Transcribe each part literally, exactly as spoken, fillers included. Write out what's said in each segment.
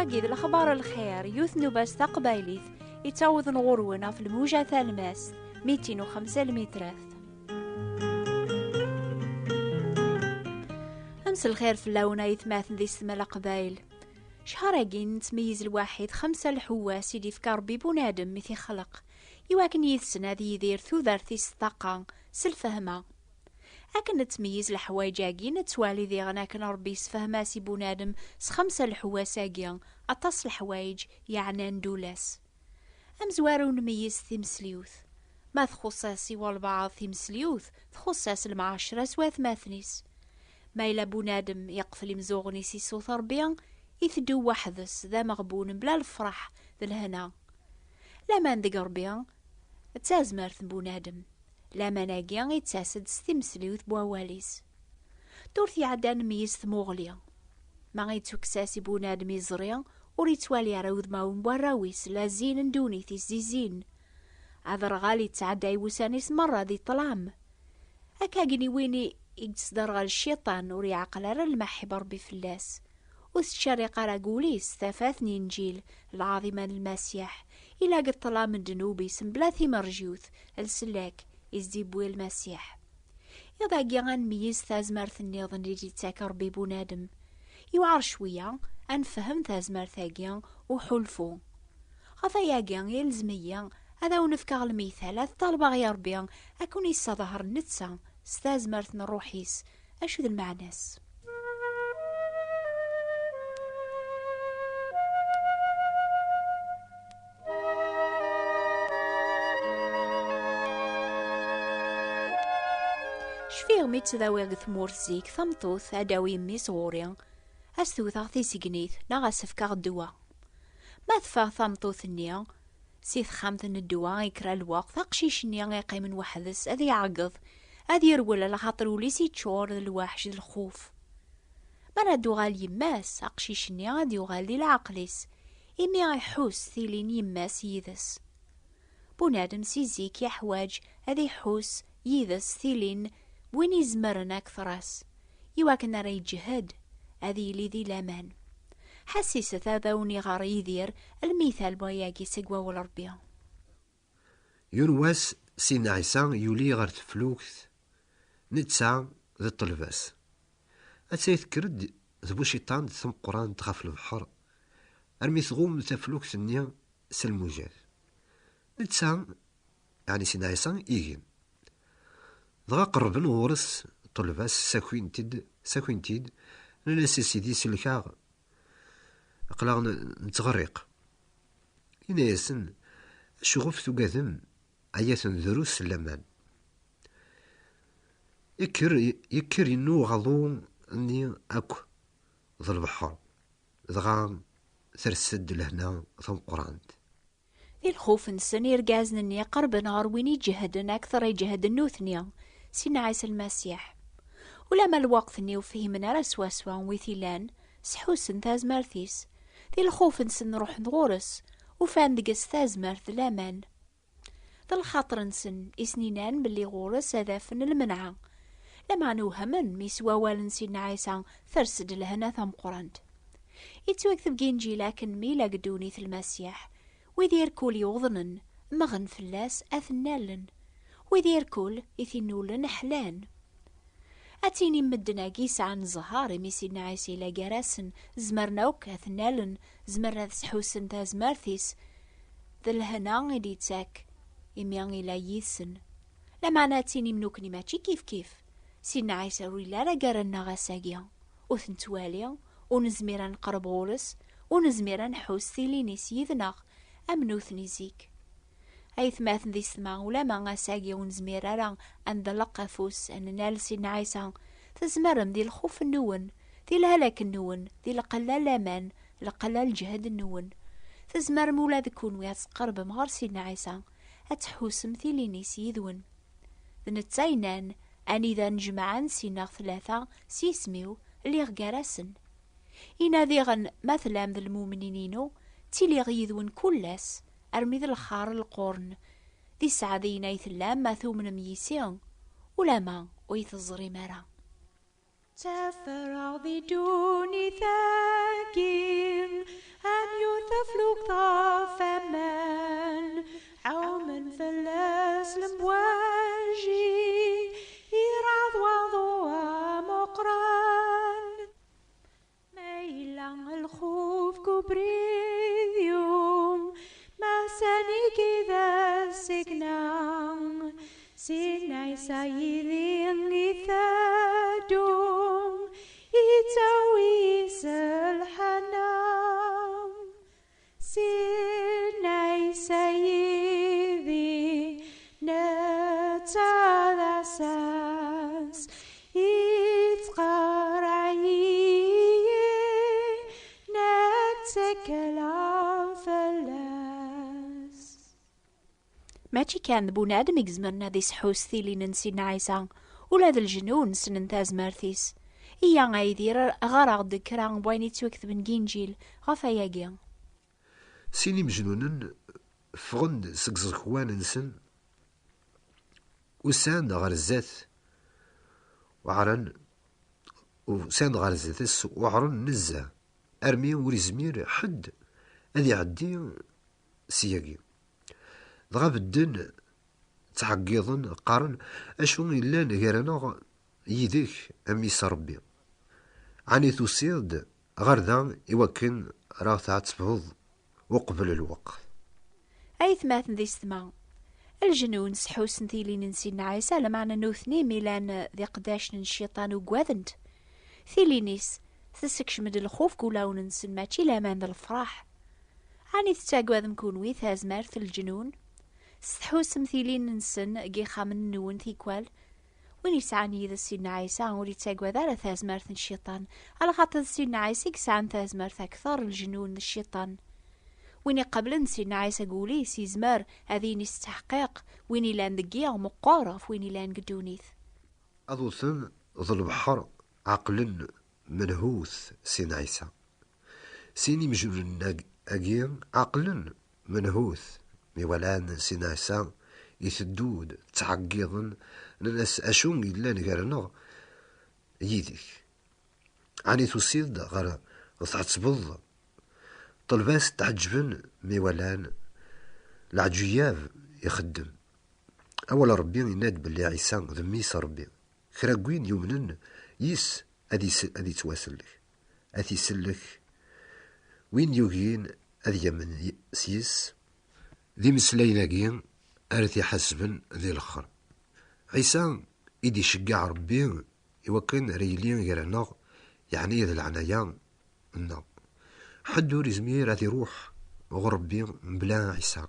Deg lexbar lxir, yiwet n ubas taqbaylit yettawḍen ɣur-wen ɣef lmuja talmast, mitin u xemsa lmitrat. Amselxir fell-awen, aytmaten d yessetma Leqbayel. Cchar-agi nettmeyyiz lwaḥid xemsa lḥewwas i d-ifka Ṛebbi i bunadem mi t-ixleq, iwakken yid-sen ad yidir tudert-is s ṭṭaqa, s lfehma. Akken nettmeyyiz leḥwayeǧ-agi, nettwali diɣen akken Ṛebbi yessefhem-as i bunadem s xemsa lḥewwas-agi aṭas n leḥwayeǧ yeɛnan ddula-s. Amezwaru, nmeyyez timesliwt. Ma txuṣṣ-as i walbeɛḍ timesliwt, txuṣṣ-as lemɛacra s watmaten-is. Ma yella bunadem yeqfel imeẓẓuɣen-is i ṣṣut Ṛebbi, iteddu weḥd-s d ameɣbun mebla lefṛeḥ d lehna. Laman deg Ṛebbi d tazmert n bunadem. Laman-agi ittas-d s timesliwt n wawal-is. Ddurt iɛeddan, nmeyyez tmuɣli. Ma ittukkes-as i bunadem iẓri, ur ittwali ara udmawen n warraw-is, la zzin n ddunit-is di zzin. Aderɣal ittɛedday wussan-is merra di ṭṭlam. Akkagi n win i i yesderɣel cciṭan, ur yeɛqel ara lmaḥib Ṛebbi fell-as. Ur tettcerriq ara deg wul-is tafat n Inǧil, lɛaḍima n Lmasiḥ, ila deg ṭṭlam n ddnub-is mebla timerjut, lsellak i s-d-iwwi Lmasiḥ. Iḍ-agi ad nmeyyez tazmert nniḍen i d-yettak Ṛebbi i bunadem. Yewɛer cwiya ad nefhem tazmert-agi uḥulfu. Ɣef wayagi, ilzem-iyi ad awen-fkeɣ lmital, ad ṭalbeɣ i Ṛebbi ad ken-yesseḍher netta s tazmert n Ṛṛuḥ-is, acu d lmeɛna-s. Cfiɣ mi ttdawiɣ deg tmurt zik, tameṭṭut ad d-tawi mmi-s ɣur-i, ad s-tewteɣ tisegnit neɣ ad s-fkeɣ ddwa. Ma teffeɣ tameṭṭut-nni si texxamt n ddwa i kra lweqt, aqcic-nni iqqimen weḥd-s ad iɛeggeḍ, ad yerwel, lxaṭer ul-is iččur d lweḥc d lxuf. Mi ara d-tuɣal yemma-s, aqcic-nni ad yuɣal di leɛqel-is, imi iḥuss tili n yemma-s yid-s. Bunadem si zik yeḥwaǧ ad iḥuss yid-s tili n win izemren akter-as, iwakken ara iǧehhed, ad yili di laman. Ḥessiset ad awen-iɣer Yidir lmital n wayagi seg wawal Ṛebbi. Yiwen wass, Sidna Ɛisa yuli ɣer teflukt, netta d ṭṭelba-s. Atta tekker-d tbuciṭant tameqqrant ɣef lebḥer, armi tɣumm taflukt-nni s lmujat. Netta, ɛni Sidna Ɛisa, igen. Dɣa qerrben ɣur-s ṭṭelba-s, ssakin-t-id, ssakin-t-id, nnan-as: "A Sidi, sellek-aɣ, aql-aɣ n-, nettɣerriq." Yenna-yasen: "Acuɣef tugadem? Ay-aten drus n laman." Yekker, yekker yennuɣ aḍu-nni akk d lebḥer, dɣa ters-d lehna tameqqrant. Di lxuf-nsen, irgazen-nni qerben ɣer win iǧehden akter iǧehden nutni, Sidna Ɛisa Lmasiḥ. Ulamma lweqt-nni ur fhimen ara swaswa wi t-ilan, sḥussen tazmert-is. Di lxuf-nsen ruḥen ɣur-s, ufan deg-s tazmert d laman. D lxaṭer-nsen i sen-inan belli ɣur-s ad afen lmenɛa. Lameɛna wehmen mi s wawal n Sidna Ɛisa ters-d lehna tameqqrant. Yettwakteb deg Inǧil akken mi ila deg ddunit Lmasiḥ, wid irkul yuḍnen, mmɣen fell-as, ad t-nnalen. Wid irkul i t-innulen ḥlan. Ad tinim medden-agi sɛan zzher, imi Sidna Ɛisa ila gar-asen, zemren akk ad t-nnalen, zemren ad sḥussen tazmert-is d lehna i d-ittak, imi ila yid-sen. Lameɛna ad tinim nukni mačči kifkif. Sidna Ɛisa ur yelli ara gar-nneɣ ass-agi. Ur t-nettwali, ur nezmir ad neqreb ɣur-s, ur nezmir ad nḥuss tilin-is yid-neɣ am nutni zik. Aytmaten d yessetma, ulamma ass-agi ur nezmir ara ad nḍelleq afus, ad nennal Sidna Ɛisa, tzemrem di lxuf-nwen, di lehlak-nwen, di lqella n laman, lqella n lǧehd-nwen. Tzemrem ula d kunwi ad tqerbem ɣer Sidna Ɛisa, ad tḥussem tilin-is yid-wen. D netta yennan: "Anida nejmaɛen sin neɣ tlata s yisem-iw, lliɣ gar-asen." Yenna diɣen: "Ma tellam d lmumnin-inu, ttiliɣ yid-wen kul ass, armi d lxar n lqurn. Di sseɛd-in ay tellam ma tumnem yis-i, ulamma ur yi-teẓrim ara." Ttafreɣ di ddunit-agi Taflukt ɣef aman, ɛumen fell-as lemwaji, iraḍ waḍu amuqran. Ma yella lxuf deg ubrid yum, ma sani kida signa, Sidna Ɛisa yid-i i teddum, yettawi s lḥanna. Sidna Ɛisa yid-i, netta d asas, yettqerreɛ-iyi, nettakal fell-as. Mačči kan d bunadem i izemren ad iseḥḥu s tilin n Sidna Ɛisa, ula d leǧnun ssnen tazmert-is. Iyya a Yidir, ɣer-aɣ-d kra n wayen yettwaketben deg Inǧil ɣef ayagi. Sin imejnunen ffɣen-d seg iẓekwan-nsen, usan-d ɣer zdat, weɛren, usan-d ɣer zdat-s, weɛren nezzeh, armi ur izmir ḥedd ad iɛeddi syagi. Dɣa bedden ttɛeggiḍen, qqaren: "Acu yellan gar-aneɣ yid-k, a mmi-s n Ṛebbi? Ɛni tusiḍ-d ɣer da i wakken ara ɣ-tɛettbeḍ uqbel lweqt?" Aytmaten d yessetma, leǧnun sḥussen tilin n Sidna Ɛisa, lameɛna nutni mi llan d iqeddacen n cciṭan ugadent. Tilin-is tessekcem-d lxuf deg wulawen-nsen, mačči laman d lefraḥ. Ɛni tettaggadem kunwi tazmert n leǧnun? Testḥussem tilin-nsen deg yixxamen-nwen tikwal? Win yesɛan yid-s Sidna Ɛisa ur yettaggad ara tazmert n cciṭan, alaxaṭer d Sidna Ɛisa i yesɛan tazmert akter n leǧnun d cciṭan. Win iqablen Sidna Ɛisa deg wul-is yezmer ad yini s ttḥeqqiq: "Win ilan deg-i meqqer ɣef win ilan deg ddunit." Aḍuten d lebḥer ɛeqlen menhut Sidna Ɛisa. Sin imejnunen-agi ɛeqlen menhut mi walan Sidna Ɛisa iteddu-d, ttɛeggiḍen, nnan-as: "Acu yellan gar-aneɣ yid-k? Ɛni tusiḍ-d ɣer ɣ-tɛettbeḍ?" Ṭṭelba-s tɛeǧben mi walan leɛǧuyab ixeddem. Awal Ṛebbi yenna-d belli Ɛisa d mmi-s n Ṛebbi. Kra n win yumnen yis ad is-, ad ittwasellek, ad t-isellek. Win yugin ad yamen y-, s yis, d imeslayen-agi ara t-iḥasben di lexxer. Ɛisa i d-iceggeɛ Ṛebbi i wakken ara yili gar-aneɣ, yeɛni d leɛnaya-nneɣ. Ḥedd ur izmir ad iruḥ ɣer Ṛebbi mebla Ɛisa,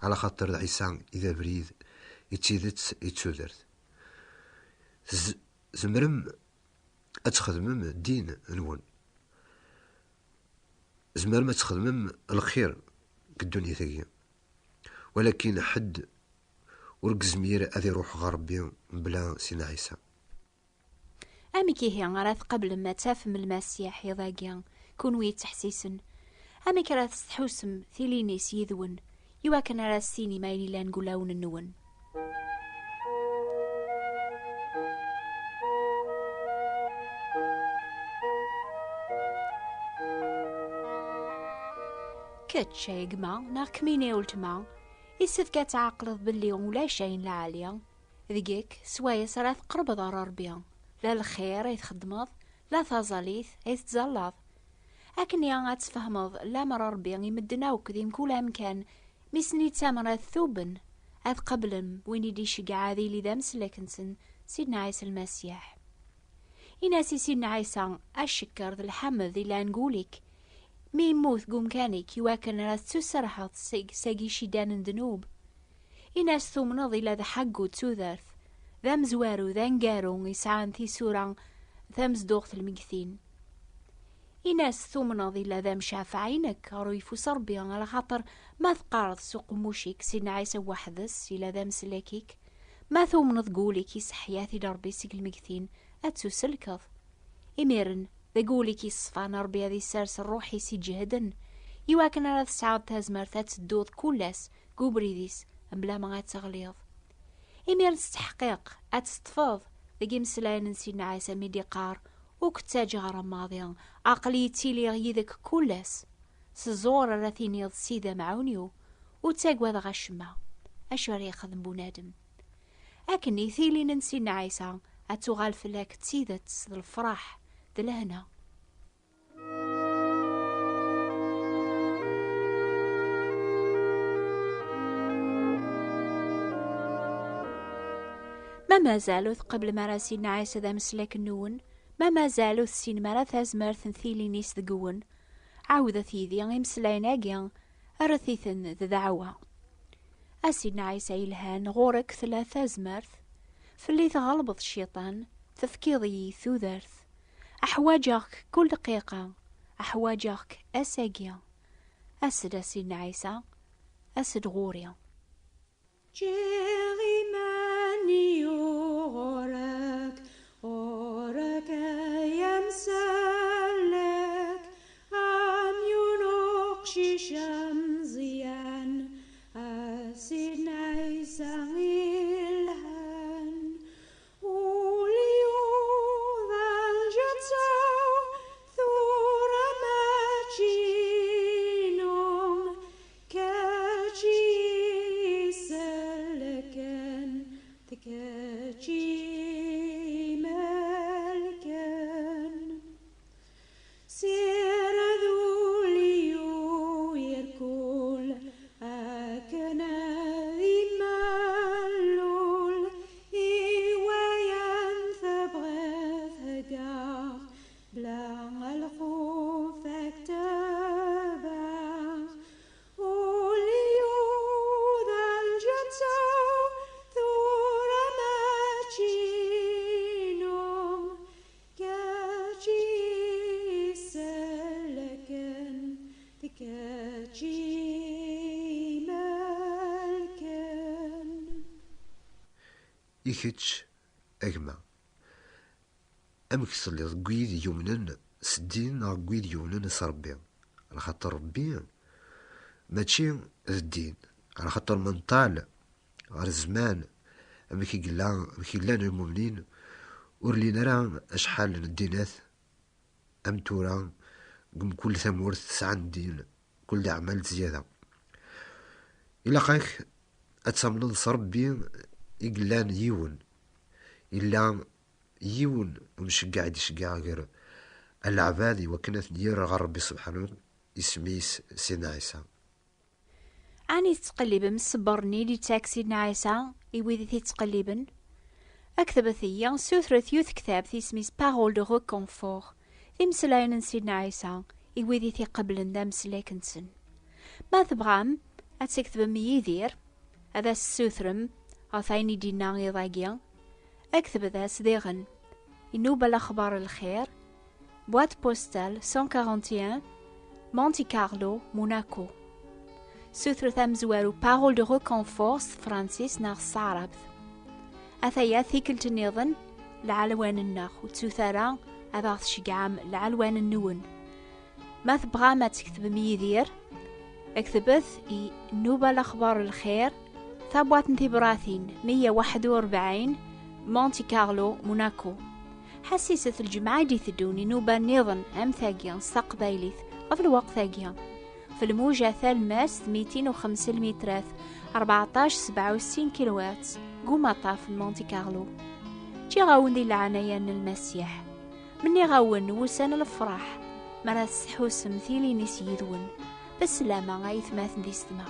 ɛla xaṭer d Ɛisa i d abrid, i d tidet, i d tudert. Tez-, tzemrem ad txedmem ddin-nwen. Tzemrem ad txedmem lxir deg ddunit-agi. Walakin ḥedd ur yezmir ad iruḥ ɣer Ṛebbi mebla Sidna Ɛisa. Amek ihi ara tqablem ad tafem Lmasiḥ iḍ-agi, kunwi yettḥessisen? Amek ara testḥusem tilin-is yid-wen, iwakken ara s-tinim ayen yellan deg wulawen-nwen? Kečč, a gma, neɣ kemmini, a weltma, issefk ad tɛeqleḍ belli ulac ayen lɛali deg-k swayes ara tqerbeḍ ɣer Ṛebbi, la lxir ay txeddmeḍ, la taẓallit ay tettẓallaḍ. Akken-nni ad tfehmeḍ lamer Ṛebbi i medden akk di mkul amkan, mi sen-ittamen ad tuben, ad qeblen win i d-iceggeɛ ad yili d ameslak-nsen, Sidna Ɛisa Lmasiḥ. Ini-as i Sidna Ɛisa acekker d lḥamed yellan deg wul-ik, mi yemmut deg umkan-ik, iwakken ara tettuserḥeḍ seg, seg icidan n ddnub. Ini-as tumneḍ illa d ḥaggu d tudert, d amezwaru, d aneggaru yesɛan tisura tamezduɣt n lmegtin. Ini-as tumneḍ illa d amcafeɛ-inek ɣer uyeffus n Ṛebbi, ala xaṭer ma teqqareḍ s uqemmuc-ik Sidna Ɛisa weḥd-s illa d ameslak-ik, ma tumneḍ deg wul-ik iseḥya-t-id Ṛebbi seg lmegtin, ad tuselkeḍ. Imiren, deg wul-ik yeṣfan, Ṛebbi ad isers ṛṛuḥ-is iǧehden, iwakken ara tesɛuḍ tazmert ad tedduḍ kul ass deg ubrid-is, mebla ma ad teɣliḍ. Imiren s tteḥqiq ad teṭṭfeḍ deg imeslayen n Sidna Ɛisa mi d-iqqar: "Ur k-ttaǧǧaɣ ara maḍi, aql-i ttiliɣ yid-k kul ass." S ẓẓur ara tiniḍ: "Sidi amɛawen-iw, ur ttagadeɣ acemma." Acu ara yexdem bunadem? Akken i tilin n Sidna Ɛisa ad tuɣal fell-ak d tidet, d lefraḥ, d lehna. Ma mazal ur tqeblem ara Sidna Ɛisa d ameslak-nwen, ma mazal ur tessinem ara tazmert n tilin-is deg-wen, ɛawdet yid-i imeslayen-agi, rret-iten d ddeɛwa. A Sidna Ɛisa yelhan, ɣur-k tella tazmert, fell-i tɣelbeḍ cciṭan, tefkiḍ-iyi tudert. Aḥwaǧeɣ-k kul dqiqa, aḥwaǧeɣ-k ass-agi. As-d a Sidna Ɛisa, as-d ɣur-i. Ǧǧiɣ iman-iw ɣur-k, ɣur-k ay amsellek, am yiwen uqcic ameẓyan, a Sidna Ɛisa ilhan. Ul-iw d lǧetta, tura mačči inu, kečč i isellken, d kečč i imelken. Sired ul-iw irkul, akken ad imallul i wayen tebɣiḍ heggaɣ, bla lxuf ad k-tabaɣ. Ul-iw d lǧetta, tura mačči inu, kečč i isellken, d kečč i imelken. I kečč, a gma, amek telliḍ deg wid yumnen s ddin neɣ deg wid yumnen s Ṛebbi? Lxaṭer Ṛebbi mačči d ddin, lxaṭer menṭal ɣer zzman, amek i yella, amek i llan lmumnin, ur llin ara acḥal n ddinat am tura, deg mkul tamurt sɛan ddin, kul d aɛmal d zzyada. Ilaq-ak ad tamneḍ s Ṛebbi i yellan yiwen. Illa yiwen umceggeɛ i d-iceggeɛ gar leɛbad i wakken ad ten-yerr ɣer Ṛebbi Subḥanu, isem-is Sidna Ɛisa. Ɛni tettqellibem ṣṣber-nni i d-yettak Sidna Ɛisa i wid i t-ittqelliben? Ketbet-iyi, sutret yiwet tektabt isem-is Parole de Reconfort, d imeslayen n Sidna Ɛisa i wid i t-iqeblen d ameslak-nsen. Ma tebɣam ad tketbem Yidir, ad as-tessutrem ɣef wayen i d-yenna iḍ-agi, ketbet-as diɣen i Nnuba Lexbar Lxir, boîte postale cent quarante et un, Monte Carlo, Monaco. Sutret amezwaru Parole de Reconfort s tefransist neɣ s taɛrabt. Ataya tikkelt nniḍen, lɛelwan-nneɣ, ur ttut ara ad aɣ-tceggɛem lɛelwan-nwen. Ma tebɣam ad tketbem Yidir, ketbet i Nnuba Lexbar Lxir, tabwaṭ n tibratin meyya u waḥed u rebɛin, Monte Carlo, Monaco. Ḥassiset lǧemɛa i d-iteddun i nnuba nniḍen am tagi s taqbaylit ɣef lweqt-agi, f lmuja talemmast mitin u xemsa lmitrat, rbeɛṭac sebɛa u settin kilohertz, deg umaṭṭaf n Monte Carlo. Ǧǧiɣ-awen di leɛnaya n Lmasiḥ. Menniɣ-awen wussan n lefraḥ, mi ara testḥusem tilin-is yid-wen. Beslama ay atmaten d yessetma.